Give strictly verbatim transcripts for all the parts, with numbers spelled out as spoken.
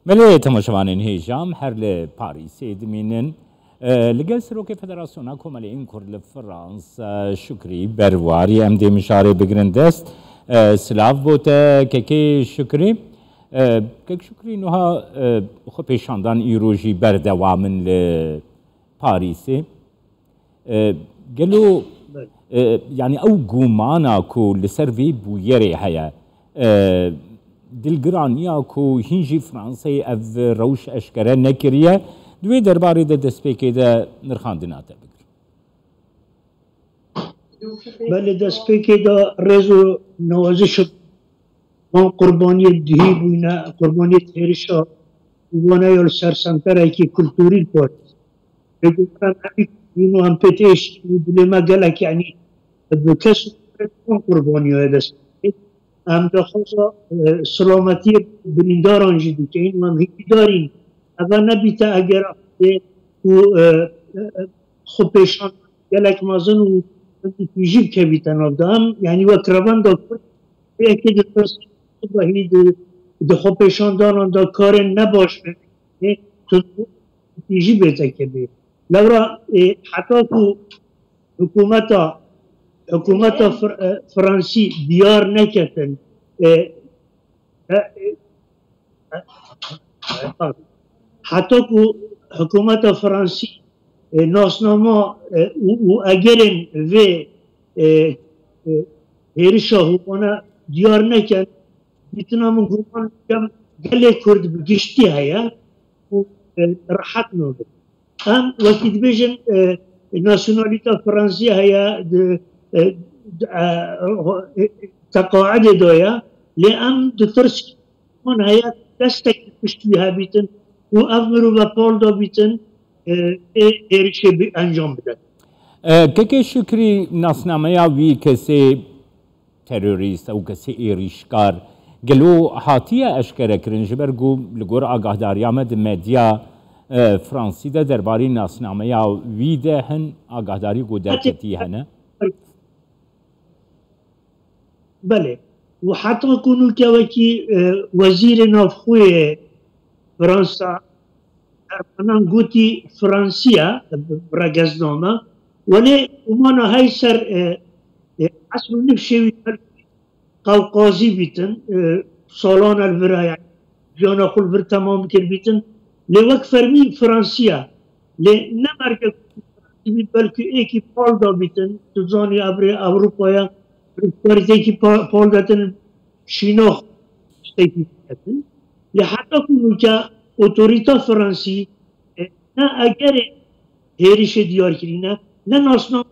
Belê, temaşevanên hêja, em her li Parîsê dimînin. E, li gel Serokê Federasyona Komeleyên Kurd li Fransa, Şukrî Berwarî, em dê mijarê bigirin dest. E, silav bo te, kekê Şukrî. E, kek Şukrî, nuha, e, xwepêşandan îro jî berdewam in li Parîsê. E, gelo, Belê. e, yanî ew gumana ku li ser vê bûyerê heye, e, dilgiraniya ku hîn jî Fransayê ev rewş eşkere nekiriye, di wê derbarê de destpêkê de nirxandina te bigir. Belê, destpêkê de rêz û newaziş û van qurbaniyê dihî bûyne, qurbaniyê êrişa û wana ya li ser senterekî kulturî li Parîs. Lê gotina me hîn û em pê têşîn û dilê me gelek, yanî bi kes û van qurbaniya ye dest pê. Em daxwaza, e, selametiyê birîndaran jî dikeyin û em hîvîdar în eva nebîte eger ê û, e, e, e, xwepêşan gelek mezin û tijî bikevîte nav de. Em, yanî wek revenda Kurd, yekê ditirsin, sibehî di, di xwepêşandanan de karên ne baş bibîne, tu jî bêtekevê. Lewra, e, heta ku hikûmeta, hikûmeta Fr-, e, Fransî diyar neketin, e, e, e, e, heta ku hikûmeta Fransî, e, nasnama, e, û, û egerên vê, e, e, hêrişa hûrmana diyar nekin, dîtina min guman dikim gelê Kurd bi giştî heye û, e, rehet nabin. Em wekî dibêjin, e, nasyonalîta Fransî heye, di, e, di, e, e, teqaedê de ye, lê em ditirsin heye destek pişt wî hebîtin û ev mirove pal da bîtin, e, ê êrişê bi encam bidin. E, Kekê Şukrî, nasnameya wî kesê terorîst, ew kesê êrîşkar, gelo hatiye eşkerekirin? Ji ber ku li gor agahdariya me di medya, e, Fransî de derbarê nasnameya wî de hin agahdarî ku derketî hene? Belê. Û heta ku nûke wekî, e, wezîrê navxwe yê Fransa, Erbanan gotî Fransiya, regezname. Welê umana hey ser, e, e, esl û nifşê wî belkî Qewqazî bîtin, e, salan el vira, yani, jiyana xwe li vir temam kir bîtin. Lê wek fermî Fransiya. Lê ne merge bît, belkî êkî pal da bîtin. Tu zanî ev rê Ewropaya, rêzkarî êkî pa-, pal detin, şînax tiştekî diketin. Lê heta ku nûke otorîta Fransî, e, ne egerê hêrişê diyar kirîne, ne nasnama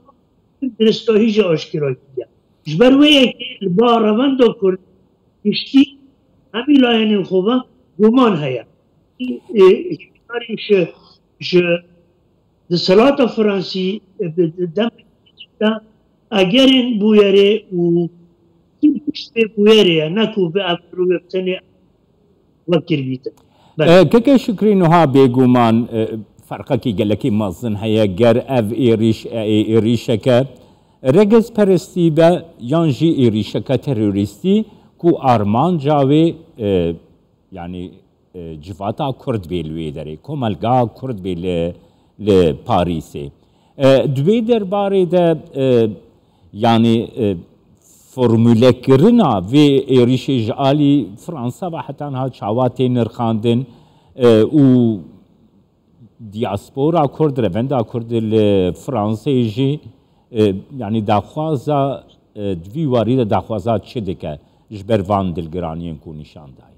diristahî jî aşkera kiriye. Ji ber wê yekê li ba revenda Kurd giştî hemî layenên xwe ve guman heye. Ê, hîvîdarî ji, ji desthilata Fransî, e, bi, bi dem de egerên bûyerê û kî pişt vê bûyerê ye, ne ku bi ev mirovê bi tenê wekir bîtin. Belê. E, Keke Şukrî, niha bêguman, e, ferqekî gelekî mezin heye ger ev êrîş, e, ê-, êrîşeke regezperestî be yan jî êrîşeke terorîstî ku armanca wê, e, yanî, e, civata Kurd bê li wê derê, komelga Kurd bê li, li Parîsê. E, di wê derbarê de, e, yanî, e, formulekirina vê êrîşê ji alî Fransa ve heta niha çawa tê nirxandin, e, û diaspora Kurd, revenda Kurd li Fransayê jî, e, yanî daxwaza, e, di vî warî de daxwaza çi dike ji ber van dilgiraniyên ku nîşan dayî?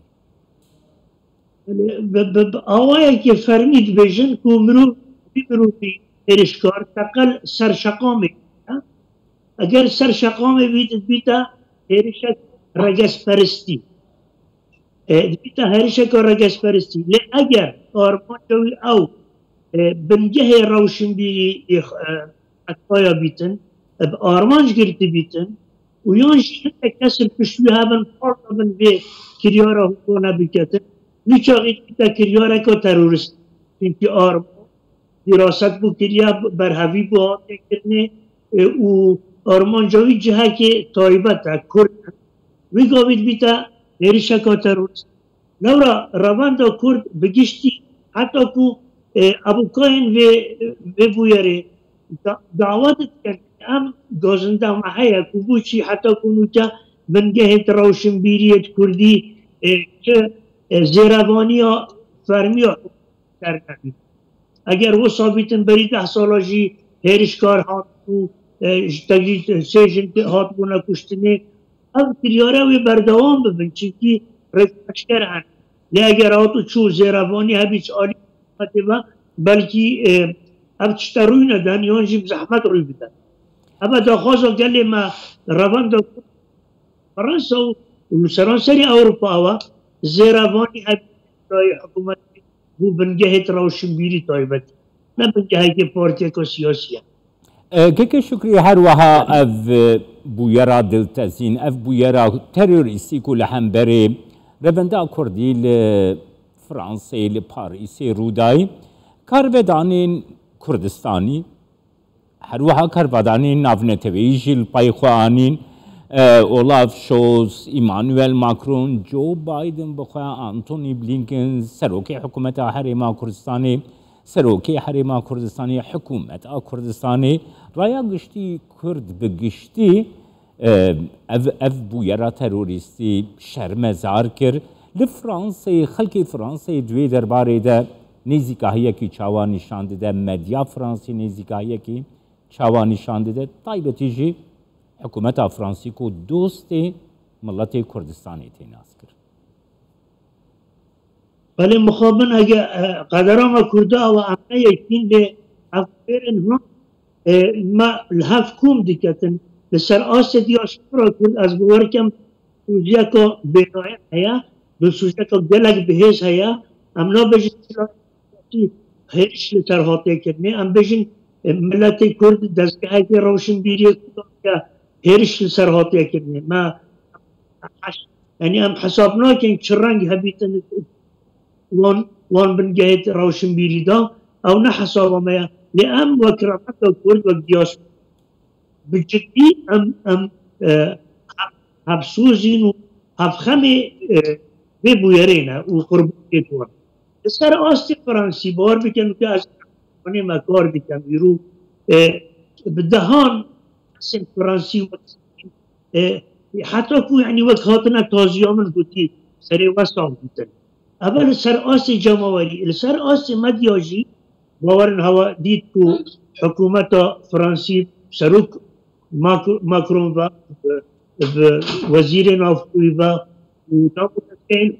Bi, bi, bi awayekî fermî dibêjin ku mirov, vî mirovî êrişkar teqel ser şeqamê bîte. Eger ser şeqamê bît, dibîte êrişek regezperestî. E, dibîte hêrişeka regezperestî. Lê eger armanca wî ew, e, bingehê rewşinbîrî, e, xetaya bîtin, e, bi armanc girtî bîtin, û yan jî hinek kes li pişt wî hebin, pal dabin vê kiryara hukmane biketin. Wî çaxî dibîte kiryareka terorîst. Çimkî arman dîraset bû kiriye, berhevî bû hatiye kirinê, e, û armanca wî cihekê taybet e, Kurd e. Wî gavî dibîte êrişeka terorîst. Lewra revenda Kurd bi giştî heta ku e, evokayên vê, vê bûyerê da, dawa dikin, em gazinda me heye ku bû çî heta ku nûke bingehê di rewşinbîriyê di Kurdî e, çi e, zêrevaniya fermiya dernebî. Eger wisa bîtin berî deh sala jî hêrişkar hat û e, ji tevî sê jin hatibûne kuştinê, ev kiryara wê berdewam bibin, çimkî rêkveşker hene. Lê eger hat û çû zêrevanî hebî ji alî hikûmetê ve, belkî e, ev tişte rûy neden yan jî bi zehmet rûy bide. Ev e daxwaza gelê me revenda ku Fransa û û li seranserê Ewropa ew e, zêrevanî hebî dayê hikûmetê bû bingehê di rewşinbîrî taybet, ne bingehekê partiyeke siyasî ye. E, Keke Şukrî, her wiha ev, e, bûyera diltezîn, ev bûyera terorîstî ku li hemberê revenda Kurdî li Fransê, li Parîsê rû dayî, karvedanên Kurdistanî, her wiha karvedanên navneteweyî jî li pay xwe anîn. E, Olaf Scholz, Emmanuel Macron, Joe Biden bi xwe, Antony Blinken, serokê hikûmeta Herêma Kurdistanê, serokê Herêma Kurdistanê, hikûmeta Kurdistanê, raya giştî Kurd bi giştî, e, ev, ev bûyera terorîstî şermezar kir. Li Franseyê, xelkê Franseyê di wê derbarê de nêzîkahiyekî çawa nîşan dide, medya Fransî nêzîkahiyekî çawa nîşan dide, taybetî jî hikûmeta Fransî ku dostê miletê Kurdistanê tê nas kir. Belê mixabin ege, e, qedera me Kurda ew e, em ne yekîn, lê ev fêrên hûn, e, me li hev kom diketin. Li ser astê diyaspora Kurd ez bawer dikim dilsoziyeka bênayîn heye, dilsoziyeka gelek bihêz heye. Em nabêjin çila hêriş li ser hatiye kirinê. Em bêjin, e, miletê Kurd dezgehekê rewşinbîriyê Kurdan ke hêriş li ser hatiye kirinê. Me, yanî em hesab nakin çi reng hebîtin wan, wan bingehê rewşinbîrî de. Ew ne hesaba me ye. Lê em wek revenda Kurd, wek diaspora bi cidî em, em, e, hevsozîn û hevxemê, e, vê bûyerê ne û qurbaniyê wan. Li ser astê Fransî, bawer bikin ku ez wanê me kar dikim, îro, e, bi dehan kesên Fransî wek, e, heta ku, yanî, wek hatine taziya min gotî, serê we sax bîtin. Ev e li ser astê cemawerî, li ser astê medya jî, bawerin hewa dît ku hikûmeta Fransî, serok Mak-, Macron ve, bi, bi wezîrê navxweyî ve û navxweyên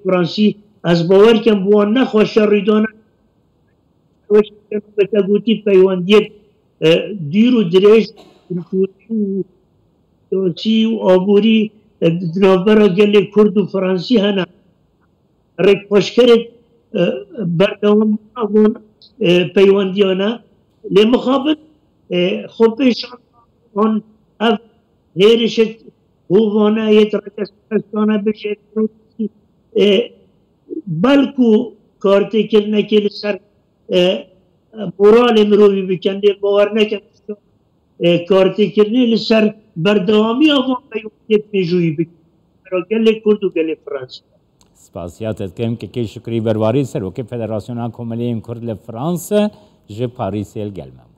Fransî, ez bawer dikim bi wan nexweşe rûdane. Weke te gotî peywendiyek, e, dûr û dirêj, kulturî û siyasî û aborî, e, di navbera gelê Kurd û Fransî hene. Rêkxweşkerê, e, berdewam van, e, peywandiyan e. Lê mixabin, e, xwepêşan an ev hêrişê hovane yê radikalistane bijêr, e, belku kartêkirinekê li ser, e, moralê mirovî bikin, lê bawer nekin, e, kartêkirinê li ser berdewamiya van peywandiya mejûyî bikin. Gelê Kurd û gelê Fransî. Spasiya te dikim, Kekê Şukrî Berwarî, Serokê Federasyona Komeliyên Kurd li Fransa, ji Parîsê li gel me bû.